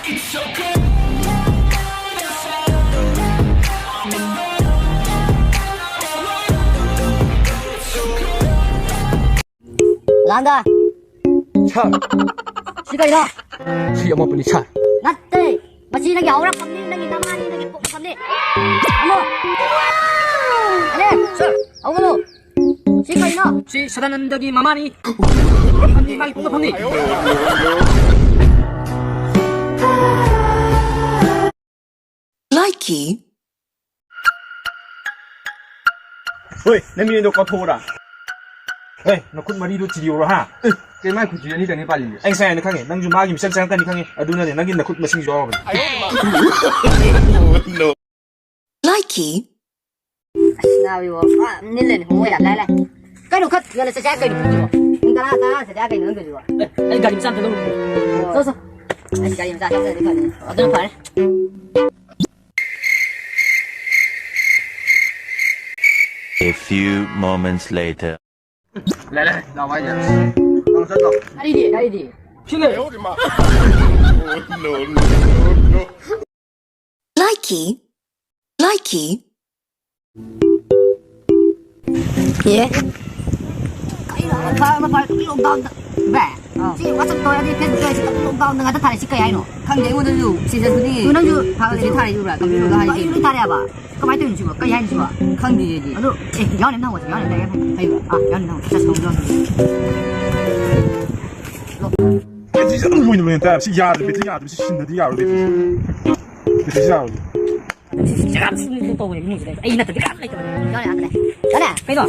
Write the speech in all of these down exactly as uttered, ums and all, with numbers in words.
ꯂꯥꯡꯗ꯫ ꯁꯥꯔ꯫ ꯁꯤ ꯀꯩꯅꯣ? ꯁꯤ ꯑꯃꯣꯠꯄꯅꯤ, ꯁꯥꯔ꯫ ꯅꯠꯇꯦ꯫ ꯃꯁꯤ ꯅꯪꯒꯤ ꯍꯧꯔꯛꯐꯝꯅꯤ, ꯅꯪꯒꯤ ꯅꯃꯥꯅꯤ, ꯅꯪꯒꯤ ꯄꯣꯛꯐꯝꯅꯤ꯫ ꯑꯃꯣ꯫ ꯑꯂꯦ, ꯁꯥꯔ, ꯍꯧꯒꯠꯂꯨ꯫ ꯁꯤ ꯀꯩꯅꯣ? ꯁꯤ ꯁꯗꯥꯅꯟꯗꯒꯤ ꯃꯃꯥꯅꯤ꯫ ꯃꯥꯒꯤ ꯄꯣꯛꯐꯝꯅꯤ꯫ ꯂꯥꯏꯀꯤ꯫ ꯍꯣꯏ, ꯅꯪ ꯃꯤꯠ ꯑꯅꯤꯗꯣ ꯀꯣꯊꯣꯛꯎꯔꯥ? ꯍꯣꯏ, ꯅꯈꯨꯠ ꯃꯔꯤꯗꯣ ꯊꯤꯗꯤꯌꯣꯔꯣ, ꯍꯥ? ꯑꯦ, ꯀꯩ ꯃꯥꯏ ꯈꯨꯠꯁꯤ ꯑꯅꯤꯗꯅꯤ ꯄꯥꯜꯂꯤꯁꯦ? ꯑꯩ ꯉꯁꯥꯏ ꯍꯥꯏꯅ ꯈꯪꯉꯦ, ꯅꯪꯁꯨ ꯃꯥꯒꯤ ꯃꯤꯆꯪ ꯆꯪꯉꯛꯀꯅꯤ ꯈꯪꯉꯦ, ꯑꯗꯨꯅꯅꯦ ꯅꯪꯒꯤ ꯅꯈꯨꯠ ꯃꯁꯤꯡꯁꯨ ꯌꯥꯎꯔꯕꯅꯤ꯫ ꯂꯥꯏꯀꯤ꯫ ꯑꯁ, ꯅꯥꯕꯤꯕꯣ꯫ ꯑꯥ, ꯅꯤꯜꯂꯅꯤ, ꯍꯣꯡꯉꯣ ꯌꯥ, ꯂꯥꯏ, ꯂꯥꯏ꯫ ꯀꯩꯅꯣ ꯈꯠ ꯌꯥꯜꯂ ꯆꯠꯁꯦ ꯍꯥꯏ ꯀꯩꯅꯣ ꯈꯪꯗꯦꯕꯣ꯫ ꯄꯨꯡ ꯇꯔꯥ, ꯇꯔꯥ ꯆꯠꯁꯦ ꯍꯥꯏ ꯀꯩꯅꯣ ꯅꯪ ꯇꯧꯔꯤꯕꯣ? ꯑꯦ, ꯑꯩ ꯒꯥꯔꯤ ꯃꯆꯥ ꯑꯝꯇ ꯂꯧꯔꯨꯒꯦ꯫ ꯆꯣ, ꯆꯣ꯫ ꯑꯩ ꯒꯥꯔꯤ ꯃꯆꯥ ꯆꯠꯇ꯭ꯔꯗꯤ ꯐꯅꯤ꯫ ꯑꯗꯨꯅ ꯐꯔꯦ꯫ A few moments later. ꯂꯥꯏ, ꯂꯥꯏ, ꯂꯥꯎ ꯍꯥꯏꯁꯦ꯫ ꯅꯪ ꯆꯠꯂꯣ꯫ ꯒꯥꯔꯤꯗꯤ, ꯒꯥꯔꯤꯗꯤ꯫ ꯁꯤ ꯂꯩ꯫ ꯂꯥꯏꯀꯤ, ꯂꯥꯏꯀꯤ꯫ ꯑꯦ? ꯀꯩꯅꯣ ꯑꯃ ꯐ-, ꯑꯃ ꯐ-, ꯀꯩꯅꯣ lockdownꯗ꯫ ꯚꯥꯏ, ꯑꯥ꯫ ꯁꯤ WhatsApp ꯇꯧꯔꯗꯤ Facebook ꯇꯧꯔꯗꯤ ꯁꯤ lockdownꯗ ꯉꯥꯛꯇ ꯊꯥꯔꯛꯏꯁꯤ ꯀꯩ ꯍꯥꯏꯅꯣ? ꯈꯪꯗꯦ, ꯑꯩꯉꯣꯟꯗꯁꯨ ꯁꯤꯗꯁꯨ ꯅꯪꯁꯨ ꯊꯥꯒꯠꯂꯛꯏ꯫ ꯊꯥꯔꯛꯏꯕ꯭ꯔꯥ? ꯀꯝꯄ꯭ꯌꯨꯇꯔꯗ ꯍꯥꯏꯁꯦ꯫ ꯂꯣꯏ ꯊꯥꯔꯛꯑꯦꯕ꯫ ꯀꯃꯥꯏꯅ ꯇꯧꯔꯤꯅꯣ ꯁꯤꯕꯣ? ꯀꯩ ꯍꯥꯏꯅꯣ ꯁꯤꯕꯣ? ꯈꯪꯗꯦ ꯑꯩꯗꯤ꯫ ꯑꯗꯣ, ꯑꯦ, ꯌꯥꯎꯅꯤ ꯅꯪ ꯍꯧꯖꯤꯛ, ꯌꯥꯎꯅꯤ ꯅꯪ ꯍꯥꯏꯕ꯫ ꯍꯩꯕ꯭ꯔꯥ? ꯑꯥ, ꯌꯥꯎꯅꯤ ꯅꯪ ꯍꯧꯖꯤꯛ꯫ ꯆꯠꯁꯤ, ꯌꯥꯎꯅꯤ꯫ ꯕꯦꯇ꯭ꯔꯤꯁꯦ ꯑꯗꯨꯝ ꯂꯣꯏꯅ ꯂꯣꯏꯅ ꯇꯥꯏ꯫ ꯁꯤ ꯌꯥꯗ꯭ꯔꯦ, ꯕꯦꯇ꯭ꯔꯤ ꯌꯥꯗ꯭ꯔꯦ꯫ ꯁꯤ ꯁꯤꯟꯗꯗꯤ ꯌꯥꯔꯣꯏ, ꯕꯦꯇ꯭ꯔꯤꯁꯦ꯫ ꯕꯦꯇ꯭ꯔꯤꯁꯦ ꯌꯥꯔꯣꯏ꯫ ꯁꯤ ꯖꯒꯥ ꯁꯨꯝ ꯁꯨꯝ ꯇꯧꯕꯅꯦ ꯃꯤꯁꯤꯗ꯫ ꯑꯩ ꯅꯠꯇꯗꯤ ꯀꯅꯥꯝ ꯂꯩꯇꯕꯅꯦ꯫ ꯌꯥꯔꯦ, ꯌꯥꯔꯦ꯫ ꯌꯥꯔꯦ? ꯀꯩꯅꯣ?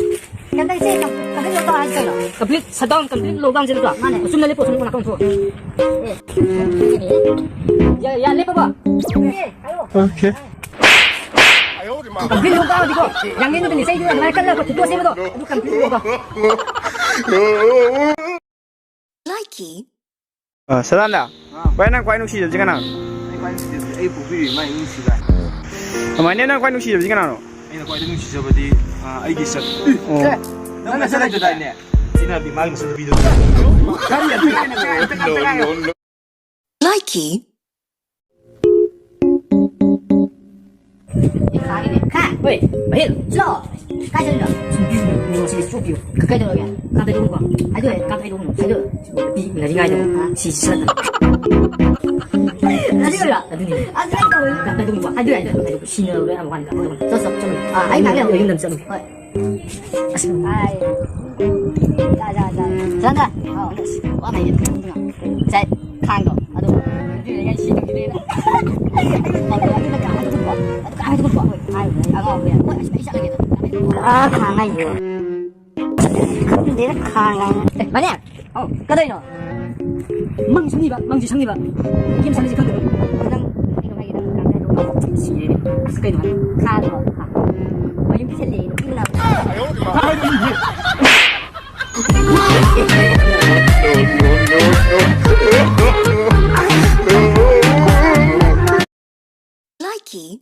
ꯀꯩꯝꯇ ꯏꯆꯦ, ꯀꯝ-, complete lockdown ꯍꯥꯏꯁꯤ ꯀꯩꯅꯣ? Complete shutdown, complete lockdownꯁꯦ ꯅꯠꯇ꯭ꯔꯣ? ꯃꯥꯅꯦ꯫ ꯑꯁꯨꯝꯅ ꯂꯦꯞꯄꯣ, ꯑꯁꯨꯝ ꯅꯥꯀꯟ ꯊꯣꯛꯑꯣ꯫ ꯑꯦ꯫ ꯌꯥ-, ꯌꯥ-, ꯂꯦꯞꯄꯕꯣ? ꯑꯦ, ꯍꯥꯏꯌꯣ꯫ Okay꯫ Complete lockdown ꯍꯥꯏꯗꯤꯀꯣ, ꯌꯥꯡꯂꯦꯟꯗꯨꯗꯅꯦ ꯆꯩꯗꯨꯅ ꯑꯗꯨꯃꯥꯏꯅ ꯀꯜꯂꯒ ꯊꯤꯠꯇꯣꯛꯑ ꯁꯦꯝꯕꯗꯣ, ꯑꯗꯨ complete lockdown꯫ ꯂꯥꯏꯀꯤ꯫ ꯑ, ꯁꯗꯥꯅꯟꯗ, ꯑꯥ꯫ ꯚꯥꯏ, ꯅꯪ ꯈ꯭ꯋꯥꯏ ꯅꯨꯡꯁꯤꯖꯕꯁꯤ ꯀꯅꯥꯅꯣ? ꯑꯩ ꯈ꯭ꯋꯥꯏ ꯅꯨꯡꯁꯤꯖꯕꯁꯤ ꯑꯩ ꯄꯣꯛꯄꯤꯔꯤꯕ ꯏꯃꯥ ꯏꯕꯨꯡꯁꯤꯒ꯫ ꯀꯃꯥꯏꯅ ꯅꯪ ꯈ꯭ꯋꯥꯏ ꯅꯨꯡꯁꯤꯖꯕꯁꯤ ꯀꯅꯥꯅꯣ? ꯑꯩꯅ ꯈ꯭ꯋꯥꯏꯗꯒꯤ ꯅꯨꯡꯁꯤꯖꯕꯗꯤ, ꯑ, ꯑꯩꯒꯤ ꯏꯆꯟ꯫ ꯑꯣ꯫ ꯑꯦ, ꯅꯪ ꯅꯆꯟ ꯂꯩꯇꯗꯥꯏꯅꯦ? ꯑꯩꯅ ꯍꯥꯏꯕꯗꯤ ꯃꯥꯒꯤ ꯃꯆꯟꯅꯨꯄꯤꯗꯣ꯫ ꯀꯔꯤ? ꯂꯥꯏꯀꯤ꯫ ꯍꯥ? ꯍꯣꯏ, ꯃꯍꯦꯜ꯫ ꯁꯤꯂꯣ꯫ ꯀꯥꯏ ꯆꯠꯂꯤꯅꯣ? ꯁꯨꯝ ꯄꯤꯌꯨ, ꯃꯤꯉꯣꯟ ꯁꯤ ꯆꯣꯞꯄꯤꯌꯨ꯫ ꯀꯩꯗꯧꯔꯒꯦ? ꯀꯥꯞꯊꯩꯗꯣꯛꯎꯀꯣ꯫ ꯍꯥꯏꯗꯣꯛꯑꯦ꯫ ꯀꯥꯞꯊꯩꯗꯣꯛꯎꯅꯨ꯫ ꯍꯥꯏꯗꯣꯛꯑꯦ꯫ ꯁꯤꯕꯨ ꯄꯤ ꯎꯅꯔꯤꯉꯥꯏꯗ꯫ ꯑꯥ꯫ ꯁꯤ ꯁꯠ꯫ ꯑꯗꯨ ꯑꯣꯏꯔꯣ? ꯑꯗꯨꯅꯤ꯫ ꯑꯁ, ꯅꯪ ꯇꯧꯔꯤꯗꯣ꯫ ꯀꯥꯞꯊꯩꯗꯣꯛꯎꯀꯣ꯫ ꯍꯥꯏꯗꯣꯛꯑꯦ, ꯍꯥꯏꯗꯣꯛꯑꯦ꯫ ꯍꯥꯏꯗꯣꯛꯑꯦ꯫ ꯁꯤꯅ ꯂꯣꯏꯔꯦ, ꯑꯃꯨꯛ ꯍꯥꯟꯅ ꯀꯥꯞꯊꯩꯗꯣꯛꯎꯀꯣ꯫ ꯆꯠꯂꯣ, ꯆꯠꯂꯣ, ꯆꯠꯂꯣ꯫ ꯑꯥ, ꯑꯩ ꯉꯥꯏꯍꯥꯛ ꯂꯩꯔꯝꯒꯦ꯫ ꯌꯨꯝꯗ ꯑꯃꯨꯛ ꯆꯠꯂꯨꯒꯦ꯫ ꯍꯣꯏ꯫ ꯑꯁ꯫ ꯍꯥꯏ꯫ ꯖꯥ, ꯖꯥ, ꯖꯥ꯫ ꯁꯅꯥꯇꯣꯟ꯫ ꯍꯥꯎ꯫ ꯑꯁ, ꯋꯥ ꯂꯩꯌꯦ꯫ ꯉꯁꯥꯏ ꯈꯥꯡꯗꯣ꯫ ꯑꯗꯣ꯫ ꯑꯗꯨꯗꯤ ꯑꯩ ꯁꯤ ꯇꯧꯈꯤꯗꯣꯏꯅꯦ꯫ ꯑꯗꯨ ꯀꯥꯡ ꯍꯥꯏꯗꯣꯛꯄ꯫ ꯑꯗꯨ ꯀꯥꯡ ꯍꯥꯏꯗꯣꯛꯄ꯫ ꯍꯣꯏ, ꯍꯥꯏꯔꯨꯕꯅꯦ꯫ ꯑꯩ ꯑꯉꯥꯎꯕꯅꯦ꯫ ꯍꯣꯏ, ꯑꯁ, ꯑꯩ ꯆꯠꯂꯒꯦ ꯑꯗꯣ꯫ ꯑꯥ, ꯈꯥꯡ ꯍꯥꯏꯗꯣ꯫ ꯈꯪꯗꯦꯗ, ꯈꯥꯡ ꯍꯥꯏꯅ꯫ ꯑꯦ, ꯃꯅꯦ! ꯍꯥꯎ, ꯀꯗꯧꯔꯤꯅꯣ? ꯃꯪ ꯁꯪꯉꯤꯕ, ꯃꯪꯁꯤ ꯁꯪꯉꯤꯕ꯫ ꯒꯦꯝ ꯁꯥꯟꯅꯁꯤ ꯈꯪꯗꯕ꯫ ꯅꯪ ꯀꯩꯅꯣ ꯍꯥꯏꯒꯦ, ꯅꯪ ꯀꯥꯟꯅꯗ꯭ꯔꯣ? ꯁꯤꯔꯦꯅꯦ꯫ ꯑꯁ, ꯀꯩꯅꯣ ꯍꯥꯏ? ꯈꯥꯡꯉꯣ, ꯈꯥꯡ꯫ ꯃꯌꯨꯝ ꯄꯤꯁꯜꯂꯦ, ꯅꯨꯄꯤ ꯃꯅꯥꯎ꯫ Likey.